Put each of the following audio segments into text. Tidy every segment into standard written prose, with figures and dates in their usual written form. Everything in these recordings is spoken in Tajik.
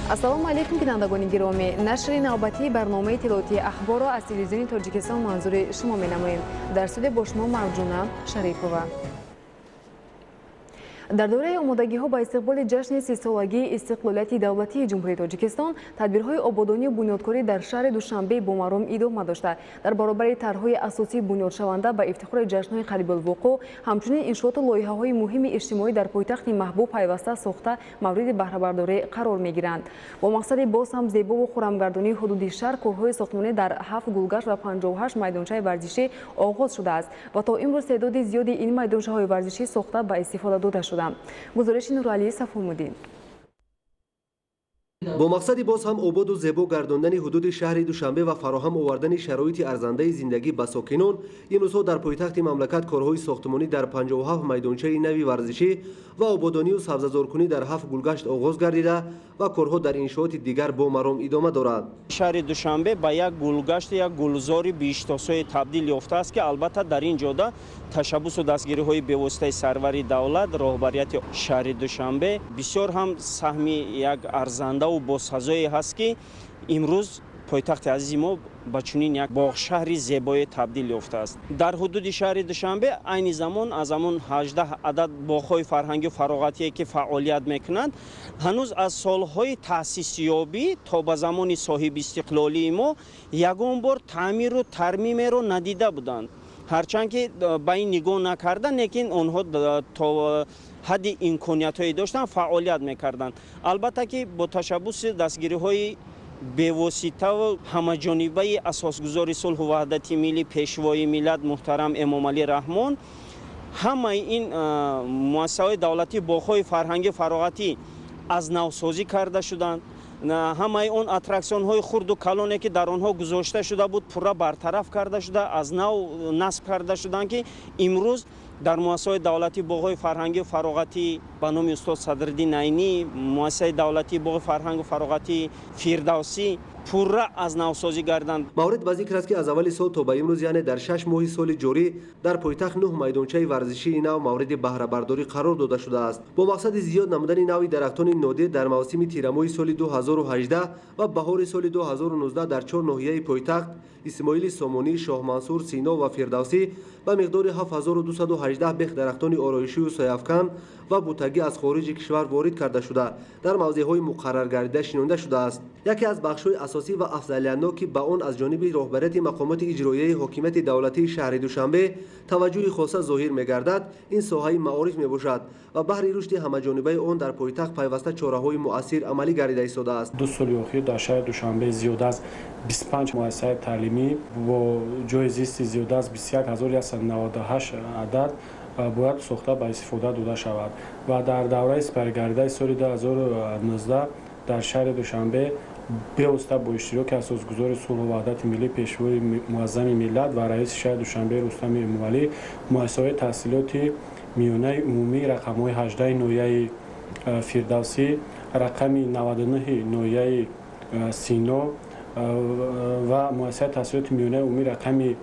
Ассалому алайкум, бинандагони гиромӣ! Нашри навбатии барномаи иттилоотии «Ахборро» аз Телевизиони Тоҷикистон манзури шумо менамоем. Дар студия бо шумо Марҷуна Шарипова. Дар доираи омодагиҳо ба истиқболи ҷашни 30-солагии истиқлолияти давлатии Ҷумҳурии Тоҷикистон тадбирҳои ободонию бунёдкорӣ дар шаҳри Душанбе бо маром идома дошта, дар баробари тарҳҳои асосии бунёдшаванда ба ифтихори ҷашнҳои қарибулвуқӯъ, ҳамчунин иншооту лоиҳаҳои муҳими иҷтимоӣ дар пойтахти маҳбуб пайваста сохта, мавриди баҳрабардорӣ қарор мегиранд. Бо мақсади боз ҳам зебову хуррамгардонии ҳудуди шаҳр корҳои сохтмонӣ дар ҳафт гулгашт ва 58 майдончаи варзишӣ оғоз шудааст ва то имрӯз теъдоди зиёди ин майдончаҳои варзишӣ сохта, ба истифода дода шуданд. Гузориши Нуралии Сафомуддин. Бо мақсади боз ҳам ободу зебо гардондани ҳудуди шаҳри Душанбе ва фароҳам овардани шароити арзандаи зиндагӣ ба сокинон, имрӯзҳо дар пойтахти мамлакат корҳои сохтмонӣ дар 57 майдончаи нави варзишӣ ва ободонию сабзазоркунӣ дар ҳафт гулгашт оғоз гардида ва корҳо дар иншооти дигар бо маром идома дорад. Шаҳри Душанбе ба як гулгашти, як гулзори биҳиштосое табдил ёфтааст, ки албатта дар ин ҷода ташаббусу дастгириҳои бевоситаи сарвари давлат, роҳбарияти шаҳри Душанбе бисёр ҳам саҳми як арзандаву босазое ҳаст, ки имрӯз пойтахти азизи мо ба чунин як боғшаҳри зебое табдил ёфтааст. Дар ҳудуди шаҳри Душанбе айни замон аз ҳамон 18 адад боғҳои фарҳангию фароғатие, ки фаъолият мекунанд, ҳанӯз аз солҳои таъсисёбӣ то ба замони соҳибистиқлолии мо ягон бор таъмиру тармимеро надида буданд. Ҳарчанд ки ба ин нигоҳ накарда, лекин онҳо то ҳадди имкониятҳое доштанд, фаъолият мекарданд. Албатта ки бо ташаббуси дастгириҳои бевоситаву ҳамаҷонибаи асосгузори сулҳу ваҳдати миллӣ, Пешвои миллат муҳтарам Эмомалӣ Раҳмон, ҳамаи ин муассисаҳои давлатӣ, боғҳои фарҳангию фароғатӣ аз навсозӣ карда шуданд. Ҳамаи он аттраксионҳои хурду калоне, ки дар онҳо гузошта шуда буд, пурра бартараф карда шуда, аз нав насб карда шуданд, ки имрӯз дар муассисаҳои давлатии боғҳои фарҳангию фароғатӣ ба номи устод Садриддин Айнӣ, муассисаи давлатии боғи фарҳангу фароғатии Фирдавсӣ пурра аз навсозӣ гарданд. Маврид ба зикр аст, ки аз аввали сол то ба имрӯз, яъне дар 6 моҳи соли ҷорӣ, дар пойтахт нӯҳ майдончаи варзишии нав мавриди баҳрабардорӣ қарор дода шудааст. Бо мақсади зиёд намудани навъи дарахтони нодир, дар мавсими тирамоҳи соли 2018 ва баҳори соли 2019 дар чор ноҳияи пойтахт: Исмоили Сомонӣ, Шоҳмансур, Сино ва Фирдавсӣ ба миқдори 7218 бех дарахтони ороишию сояафкан ва бутагӣ аз хориҷи кишвар ворид карда шуда, дар мавзеъҳои муқарраргардида шинонда шудааст. Яке аз бахшҳои асосӣ ва афзалиятнок, ки ба он аз ҷониби роҳбарияти мақомоти иҷроияи ҳокимияти давлатии шаҳри Душанбе таваҷҷӯҳи хоса зоҳир мегардад, ин соҳаи маориф мебошад ва баҳри рушди ҳамаҷонибаи он дар пойтахт пайваста чораҳои муассир амалӣ гардида истодааст. 2 соли охир дар шаҳри Душанбе зиёда аз 25 муассисаи таълимӣ бо ҷойи зисти зиёда аз 21 198 адад бояд сохта, ба истифода дода шавад ва дар давраи сипаригардидаи соли 2019 дар шаҳри Душанбе бевосита бо иштироки асосгузори сулҳу ваҳдати миллӣ, Пешвои муаззами миллат ва раиси шаҳри Душанбе Рустами Эмомалӣ муассисаҳои таҳсилоти миёнаи умумии рақамҳои 18 ноҳияи Фирдавсӣ, рақами 99 ноҳияи Сино ва муассисаи таҳсилоти миёнаи умумии рақами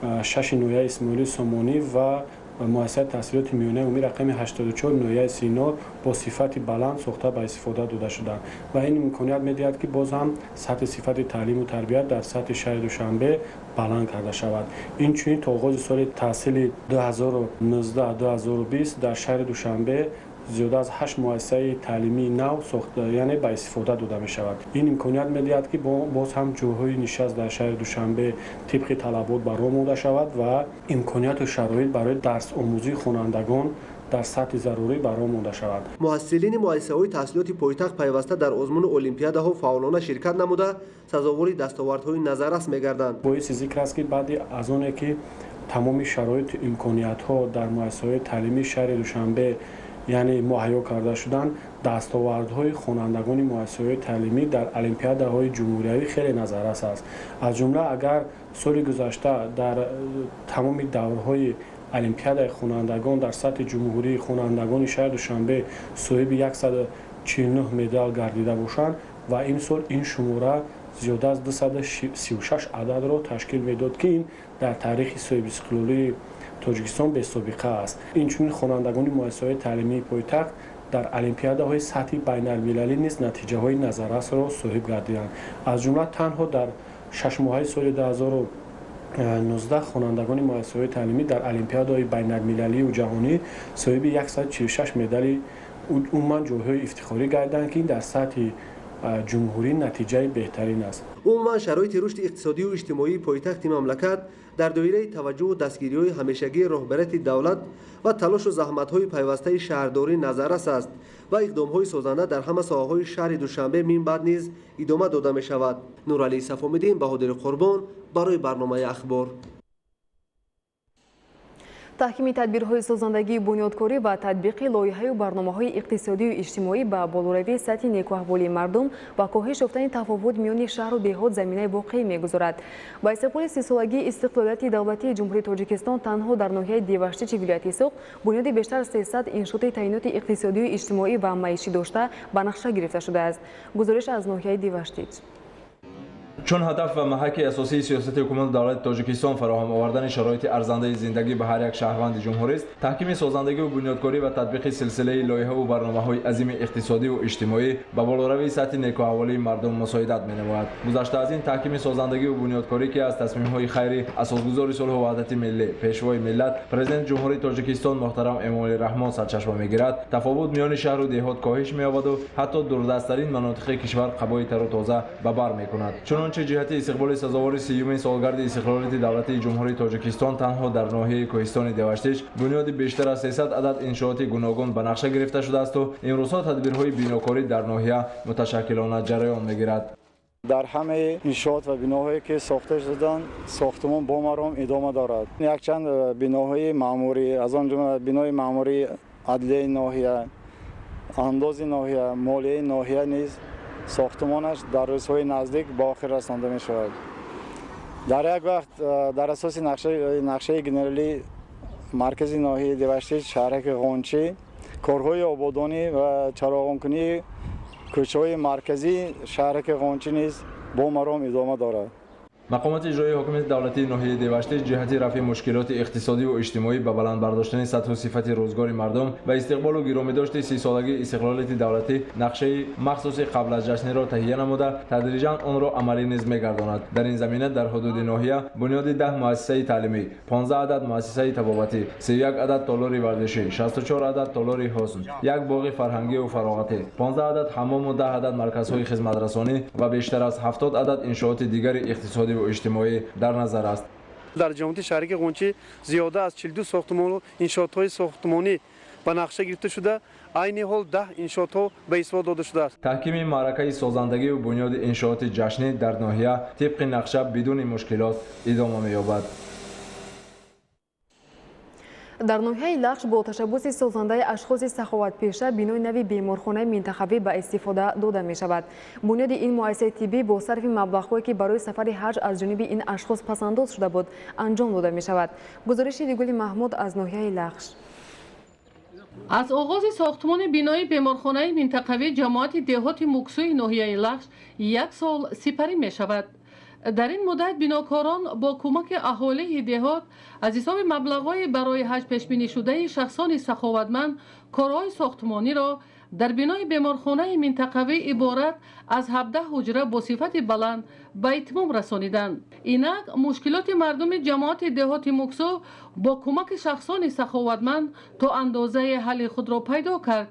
6 ноҳияи Исмоили Сомонӣ ва муассисаи таҳсилоти миёнаи умумии рақами 84 ноҳияи Сино бо сифати баланд сохта, ба истифода дода шуданд ва ин имконият медиҳад, ки боз ҳам сатҳи сифати таълиму тарбият дар сатҳи шаҳри Душанбе баланд карда шавад. Инчунин то оғози соли таҳсили 2019-2020 дар шаҳри Душанбе зиёда аз ҳашт муассисаи таълимии нав сохта, яъне ба истифода дода мешавад. Ин имконият медиҳад, ки боз ҳам ҷойҳои нишаст дар шаҳри Душанбе тибқи талабот ба роҳ монда шавад ва имконияту шароит барои дарсомӯзии хонандагон дар сатҳи зарурӣ ба роҳ монда шавад. Муҳассилини муассисаҳои таҳсилоти пойтахт пайваста дар озмуну олимпиадаҳо фаъолона ширкат намуда, сазовори дастовардҳои назаррас мегарданд. Боиси зикр аст, ки баъди аз оне ки тамоми шароиту имкониятҳо дар муассисаҳои таълимии шаҳри Душанбе, яъне муҳайё карда шуданд, дастовардҳои хонандагони муассисаҳои таълимӣ дар олимпиадаҳои ҷумҳуриявӣ хеле назаррас аст. Аз ҷумла, агар соли гузашта дар тамоми даврҳои олимпиадаи хонандагон дар сатҳи ҷумҳурӣ хонандагони шаҳри Душанбе соҳиби 149 медал гардида бошанд ва имсол ин шумора зиёда аз 236 ададро ташкил медод, ки ин дар таърихи соҳибистиқлолии Тоҷикистон бесобиқа аст. Инчунин хонандагони муассисаҳои таълимии пойтахт Дар олимпиадаҳои сатҳи байналмилалӣ низ натиҷаҳои назаррасро соҳиб гардиданд. Аз ҷумла танҳо дар 6 моҳаи соли 2019 хонандагони муассисаҳои таълимӣ дар олимпиадаҳои байналмилалию ҷаҳонӣ соҳиби 146 медали, умуман ҷойҳои ифтихорӣ гардиданд, ки ин дар сатҳи ҷумҳурӣ натиҷаи беҳтарин аст. Умуман, шароити рушди иқтисодию иҷтимоии пойтахти мамлакат дар доираи таваҷҷӯҳу дастгириҳои ҳамешагии роҳбарияти давлат ва талошу заҳматҳои пайвастаи шаҳрдорӣ назаррас аст ва иқдомҳои созанда дар ҳама соҳаҳои шаҳри Душанбе мин баъд низ идома дода мешавад. Нуралӣ Сафомиддин, Баҳодири Қурбон барои барномаи «Ахбор». Таҳкими тадбирҳои созандагии бунёдкорӣ ва татбиқи лоиҳаю барномаҳои иқтисодию иҷтимоӣ ба болоравии сатҳи некуаҳволии мардум ва коҳиш ёфтани тафовут миёни шаҳру деҳот заминаи воқеӣ мегузорад. Ба истиқболи 30-солагии истиқлолияти давлатии Ҷумҳурии Тоҷикистон танҳо дар ноҳияи Деваштичи вилояти Суғд бунёди бештар аз 300 иншооти таъиноти иқтисодию иҷтимоӣ ва маишӣ дошта ба нақша гирифта шудааст. Гузориш аз ноҳияи Деваштич. Чун ҳадаф ва маҳаки асосии сиёсати ҳукумати давлати Тоҷикистон фароҳам овардани шароити арзандаи зиндагӣ ба ҳар як шаҳрванди ҷумҳурист, таҳкими созандагиву бунёдкорӣ ва татбиқи силсилаи лоиҳаву барномаҳои азими иқтисодиву иҷтимоӣ ба болоравии сатҳи некуаҳволии мардум мусоидат менамояд. Гузашта аз ин, таҳкими созандагиву бунёдкорӣ, ки аз тасмимҳои хайри асосгузори сулҳу ваҳдати миллӣ, Пешвои миллат, Президенти Ҷумҳурии Тоҷикистон муҳтарам Эмомалӣ Раҳмон сарчашма мегирад, тафовут миёни шаҳру деҳот коҳиш меёбаду ҳатто дурдасттарин манотиқи кишвар қабои тару тоза ба бар мекунад. Чунончи, ҷиҳати истиқболи сазовори 30-юмин солгарди истиқлолияти давлатии Ҷумҳурии Тоҷикистон танҳо дар ноҳияи кӯҳистони Деваштич бунёди бештар аз 300 адад иншооти гуногун ба нақша гирифта шудаасту имрӯзҳо тадбирҳои бинокорӣ дар ноҳия муташаккилона ҷараён мегирад. Дар ҳамаи иншоот ва биноҳое, ки сохта шуданд, сохтмон бо маром идома дорад. Якчанд биноҳои маъмурӣ, аз он ҷумла бинои маъмурии адлияи ноҳия, андози ноҳия, молияи ноҳия низ сохтмонаш дар рӯзҳои наздик ба охир расонда мешавад. Дар як вақт дар асоси нақшаи генералӣ маркази ноҳияи Деваштич, шаҳраки Ғончӣ, корҳои ободонӣ ва чароғонкунии кӯчаҳои марказии шаҳраки Ғончӣ низ бо маром идома дорад. Мақомоти иҷроии ҳокимияти давлатии ноҳияи Деваштич ҷиҳати рафъи мушкилоти иқтисодиву иҷтимоӣ, ба баланд бардоштани сатҳу сифати рӯзгори мардум ва истиқболу гиромидошти 30-солагии истиқлолияти давлатӣ нақшаи махсуси қабл аз ҷашниро таҳия намуда, тадриҷан онро амалӣ низ мегардонад. Дар ин замина дар ҳудуди ноҳия бунёди 10 муассисаи таълимӣ, 15 адад муассисаи табобатӣ, 31 адад толори варзишӣ, 64 адад толори ҳусн, як боғи фарҳангиву фароғатӣ, 15 адад ҳаммому 10 адад марказҳои хизматрасонӣ ва бештар аз 70 адад иншооти дигари иқтисодиву иҷтимоӣ дар назар аст. Дар ҷамоати шаҳраки Ғунчӣ зиёда аз 42 сохтмону иншоотҳои сохтмонӣ ба нақша гирифта шуда, айни ҳол 10 иншоотҳо ба истифода дода шудааст. Таҳкими маъракаи созандагиву бунёди иншооти ҷашнӣ дар ноҳия тибқи нақша бидуни мушкилот идома меёбад. Дар ноҳияи Лахш бо ташаббуси созандаи ашхоси саховатпеша бинои нави беморхонаи минтақавӣ ба истифода дода мешавад. Бунёди ин муассисаи тиббӣ бо сарфи маблағҳое, ки барои сафари ҳаҷ аз ҷониби ин ашхос пасандоз шуда буд, анҷом дода мешавад. Гузориши Дигули Маҳмуд аз ноҳияи Лахш. Аз оғози сохтмони бинои беморхонаи минтақавӣ ҷамоати деҳоти Муксӯи ноҳияи Лахш як сол сипарӣ мешавад. Дар ин муддат бинокорон бо кӯмаки аҳолии деҳот аз ҳисоби маблағҳои барои ҳаҷ пешбинишудаи шахсони саховатманд корҳои сохтмониро дар бинои беморхонаи минтақавӣ иборат аз 17 ҳуҷра бо сифати баланд ба итмом расониданд. Инак, мушкилоти мардуми ҷамоати деҳоти Муксӯ бо кӯмаки шахсони саховатманд то андозае ҳалли худро пайдо кард,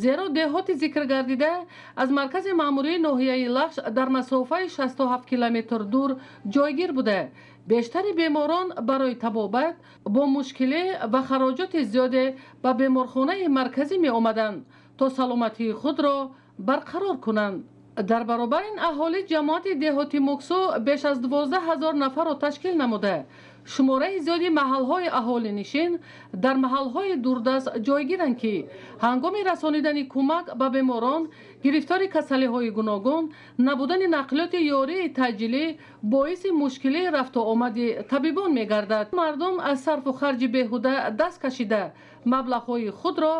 зеро деҳоти зикргардида аз маркази маъмурии ноҳияи Лахш дар масофаи 67 километр дур ҷойгир буда, бештари беморон барои табобат бо мушкилӣ ва хароҷоти зиёде ба беморхонаи марказӣ меомаданд, то саломатии худро барқарор кунанд. Дар баробар ин, аҳолии ҷамоати деҳоти Муксӯ беш аз 12 000 нафарро ташкил намуда, шумораи зиёди маҳалҳои аҳолинишин дар маҳалҳои дурдаст ҷойгиранд, ки ҳангоми расонидани кӯмак ба беморон, гирифтори касалиҳои гуногун, набудани нақлиёти ёрии таъҷилӣ боиси мушкилии рафту омади табибон мегардад. Мардум аз сарфу харҷи беҳуда даст кашида, маблағҳои худро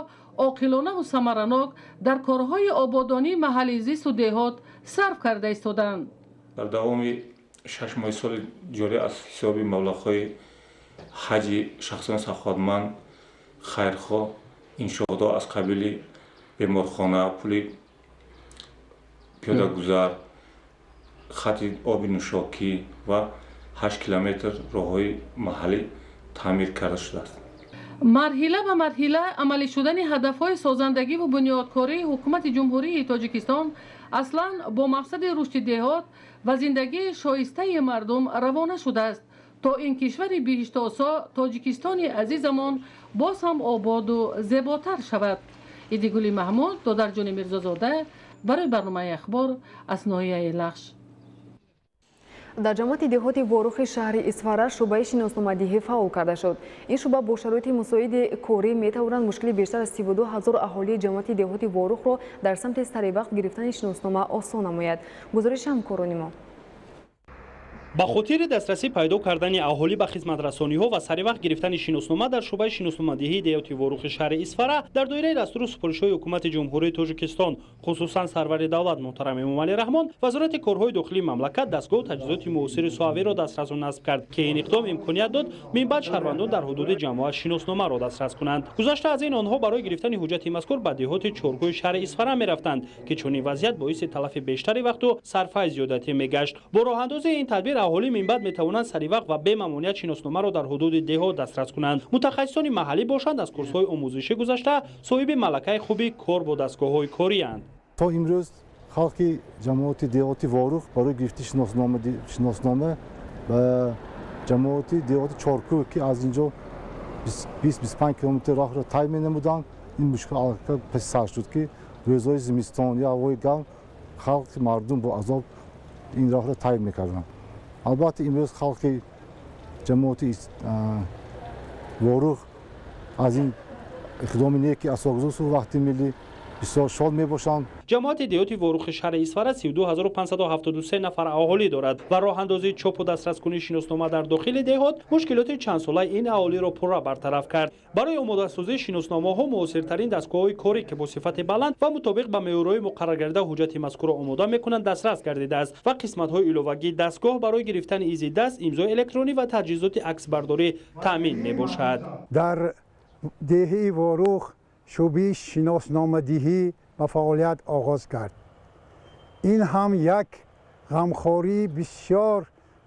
оқилонаву самаранок дар корҳои ободонии маҳалли зисту деҳот сарф карда истодаанд. Дар давоми 6 моҳи соли ҷорӣ аз ҳисоби маблағҳои ҳаҷи шахсони саховатманд, хайрхоҳ иншоотҳо аз қабили Беморхона, пули пиёдагузар, хати оби нӯшокӣ ва 8 километр роҳҳои маҳаллӣ таъмир карда шудааст. Марҳила ба марҳила амалӣ шудани ҳадафҳои созандагиву бунёдкории Ҳукумати Ҷумҳурии Тоҷикистон аслан бо мақсади рушди деҳот ва зиндагии шоистаи мардум равона шудааст, то ин кишвари биҳиштосо Тоҷикистони азизамон боз ҳам ободу зеботар шавад. Идигули Маҳмуд, Додарҷони Мирзозода барои барномаи «Ахбор» аз ноҳияи Лахш. Дар ҷамоати деҳоти Ворухи шаҳри Исфара шӯъбаи шиносномадиҳӣ фаъол карда шуд. Ин шӯъба бо шароити мусоиди корӣ метавонад мушкили бештар аз 32 ҳазор аҳолии ҷамоати деҳоти Ворухро дар самти саривақт гирифтани шиноснома осон намояд. Гузориши ҳамкорони мо. Ба хотири дастрасӣ пайдо кардани аҳолӣ ба хизматрасониҳо ва саривақт гирифтани шиноснома дар шӯъбаи шиносномадиҳии деҳоти Ворухи шаҳри Исфара дар доираи дастуру супоришҳои Ҳукумати Ҷумҳурии Тоҷикистон, хусусан сарвари давлат муҳтарам Эмомалӣ Раҳмон, Вазорати корҳои дохилии мамлакат дастгоҳу таҷҳизоти муосири соҳавиро дастрасу насб кард, ки ин иқдом имконият дод минбаъд шаҳрвандон дар ҳудуди ҷамоат шиносномаро дастрас кунанд. Гузашта аз ин, онҳо барои гирифтани ҳуҷҷати мазкур ба деҳоти Чоркӯҳи шаҳри Исфара мерафтанд, ки чунин вазъият боиси талафи бештари вақту сарфаи зиёдатӣ мегашт. Бо роҳандозии ин тадбир аҳолӣ минбаъд метавонанд саривақт ва бемамоният шиносномаро дар ҳудуди деҳот дастрас кунанд. Мутахассисони маҳаллӣ бошанд, аз курсҳои омӯзишӣ гузашта, соҳиби малакаи хуби кор бо дастгоҳҳои корианд. То имрӯз халқи ҷамоати деҳоти Ворух барои гирифти шиноснома ба ҷамоати деҳоти Чоркӯҳ, ки аз ин ҷо 20-25 километр роҳро тай менамуданд, ин мушкил аллакай паси сар шуд, ки рӯзҳои зимистон ё ҳавои гарм халқи мардум бо азоб ин роҳро тай мекарданд. Албатта, имрӯз халқи ҷамоати Ворух аз ин иқдоми нек, ки асосгузори сулҳу ваҳдати миллӣ, бисёр шод мебошанд. Ҷамоати деҳоти Ворухи шаҳри Исфара 32 573 нафар аҳолӣ дорад ва роҳандозии чопу дастраскунии шиноснома дар дохили деҳот мушкилоти чандсолаи ин аҳолиро пурра бартараф кард. Барои омодасозии шиносномаҳо муосиртарин дастгоҳҳои корӣ, ки бо сифати баланд ва мутобиқ ба меъёрҳои муқарраргардида ҳуҷҷати мазкурро омода мекунанд, дастрас гардидааст ва қисматҳои иловагии дастгоҳ барои гирифтани изи даст, имзои электронӣ ва таҷҳизоти аксбардорӣ таъмин мебошад. Дар деҳаи Ворух шӯъбаи шиносномадиҳӣ ба фаъолият оғоз кард. Ин ҳам як ғамхории бисёр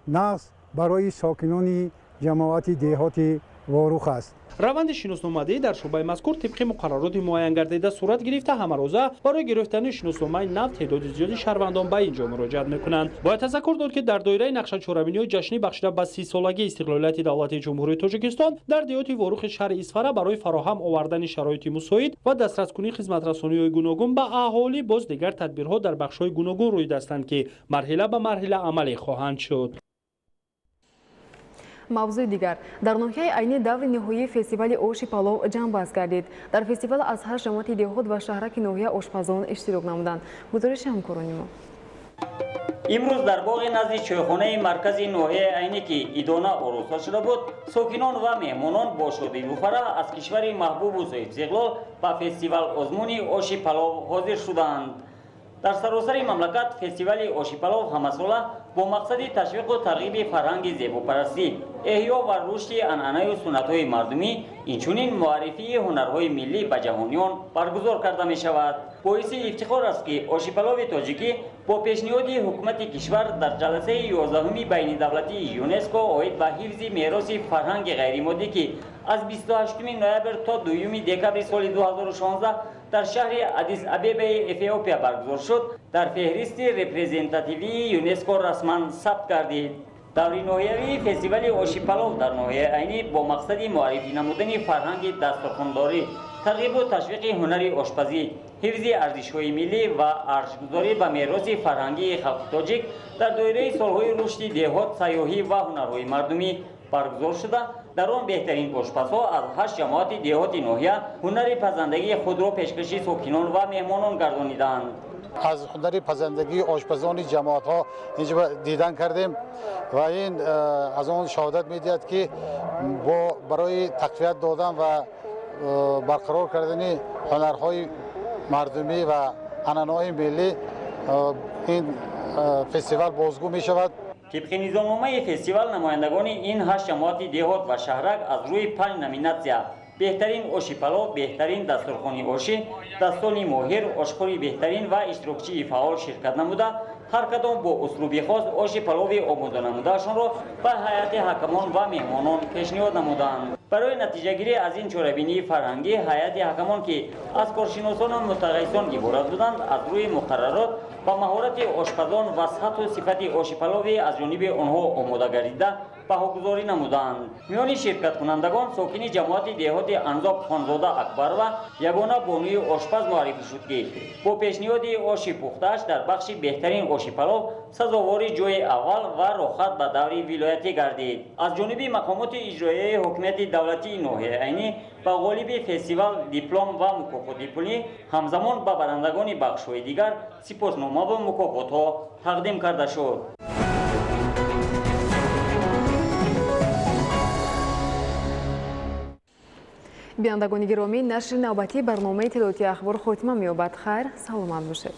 нағз барои сокинони ҷамоати деҳоти Ворух аст. Раванди шиносномадиҳӣ дар шӯъбаи мазкур тибқи муқаррароти муайянгардида сурат гирифта, ҳамарӯза барои гирифтани шиносномаи нав теъдоди зиёди шаҳрвандон ба ин ҷо муроҷиат мекунанд. Бояд тазаккур дод, ки дар доираи нақшачорабиниҳои ҷашнӣ бахшида ба 30-солагии истиқлолияти давлатии Ҷумҳурии Тоҷикистон дар деҳоти Ворухи шаҳри Исфара барои фароҳам овардани шароити мусоид ва дастраскунии хизматрасониҳои гуногун ба аҳолӣ боз дигар тадбирҳо дар бахшҳои гуногун рӯй дастанд, ки марҳила ба марҳила амалӣ хоҳанд шуд. Мавзӯи дигар: дар ноҳияи Айнӣ даври ниҳоии фестивали оши палов ҷамъбаст гардид. Дар фестивал аз ҳар ҷамоати деҳот ва шаҳраки ноҳия ошпазон иштирок намуданд. Гузориши ҳамкорони мо. Имрӯз дар боғи назди чойхонаи маркази ноҳияи Айнӣ, ки идона ороста шуда буд, сокинон ва меҳмонон бо шодиву фараҳ аз кишвари маҳбубу соҳибистиқлол ба фестивал озмуни оши палов ҳозир шуданд. Дар саросари мамлакат фестивали оши палов ҳамасола бо мақсади ташвиқу тарғиби фарҳанги зебопарастӣ, эҳё ва рушди анъанаю суннатҳои мардумӣ, инчунин муаррифии ҳунарҳои миллӣ ба ҷаҳониён баргузор карда мешавад. Боиси ифтихор аст, ки ошипалови тоҷикӣ бо пешниҳоди ҳукумати кишвар дар ҷаласаи 11-уми байнидавлатии ЮНЕСКО оид ба ҳифзи мероси фарҳанги ғайримоддӣ, ки аз 28 ноябр то 2 декабри соли 2016 дар шаҳри Аддис Абебаи Эфиопия баргузор шуд, дар феҳристи репрезентативии ЮНЕСКО расман сабт гардид. Даври ноҳиявии фестивали ошипалов дар ноҳияи Айнӣ бо мақсади муаррифӣ намудани фарҳанги дастурхондорӣ, тарғибу ташвиқи ҳунари ошпазӣ, ҳифзи арзишҳои миллӣ ва арҷгузорӣ ба мероси фарҳангии халқи тоҷик дар доираи солҳои рушди деҳот, сайёҳӣ ва ҳунарҳои мардумӣ баргузор шуда, дар он беҳтарин ошпазҳо аз ҳашт ҷамоати деҳоти ноҳия ҳунари пазандагии худро пешкаши сокинон ва меҳмонон гардониданд. Аз ҳунари пазандагии ошпазони ҷамоатҳо инҷо дидан кардем ва ин аз он шаҳодат медиҳад, ки бо барои тақвият додан ва барқарор кардани ҳунарҳои мардумӣ ва анъанаҳои миллӣ ин фестивал бозгӯ мешавад. Тибқи низомномаи фестивал, намояндагони ин ҳашт ҷамоати деҳот ва шаҳрак аз рӯи панҷ номинатсия Беҳтарин оши палов, беҳтарин дастурхони ошӣ, дастони моҳир, ошхӯри беҳтарин ва иштирокчии фаъол ширкат намуда, ҳар кадом бо услуби хос оши палови омода намудаашонро ба ҳайати ҳакамон ва меҳмонон пешниҳод намуданд. Барои натиҷагирӣ аз ин чорабинии фарҳангӣ ҳайати ҳакамон, ки аз коршиносону мутахассисон иборат буданд, аз рӯи муқаррарот ба маҳорати ошпазон ва сатҳу сифати оши палови аз ҷониби онҳо омода гардида баҳогузорӣ намуданд. Миёни ширкаткунандагон сокини ҷамоати деҳоти Анзоб Хонзода Акбарова ягона бонуи ошпаз муаррифӣ шуд, ки бо пешниҳоди оши пухтааш дар бахши беҳтарин оши палов сазовори ҷои аввал ва роҳхат ба даври вилоятӣ гардид. Аз ҷониби мақомоти иҷроияи ҳокимияти давлатии ноҳияи Айнӣ ба ғолиби фестивал диплом ва мукофоти пулӣ, ҳамзамон ба барандагони бахшҳои дигар сипоснома ва мукофотҳо тақдим карда шуд. Бинандагони гиромӣ, нашри навбатии барномаи иттилоотии Ахбор хотима меёбад. Хайр, саломат бошед.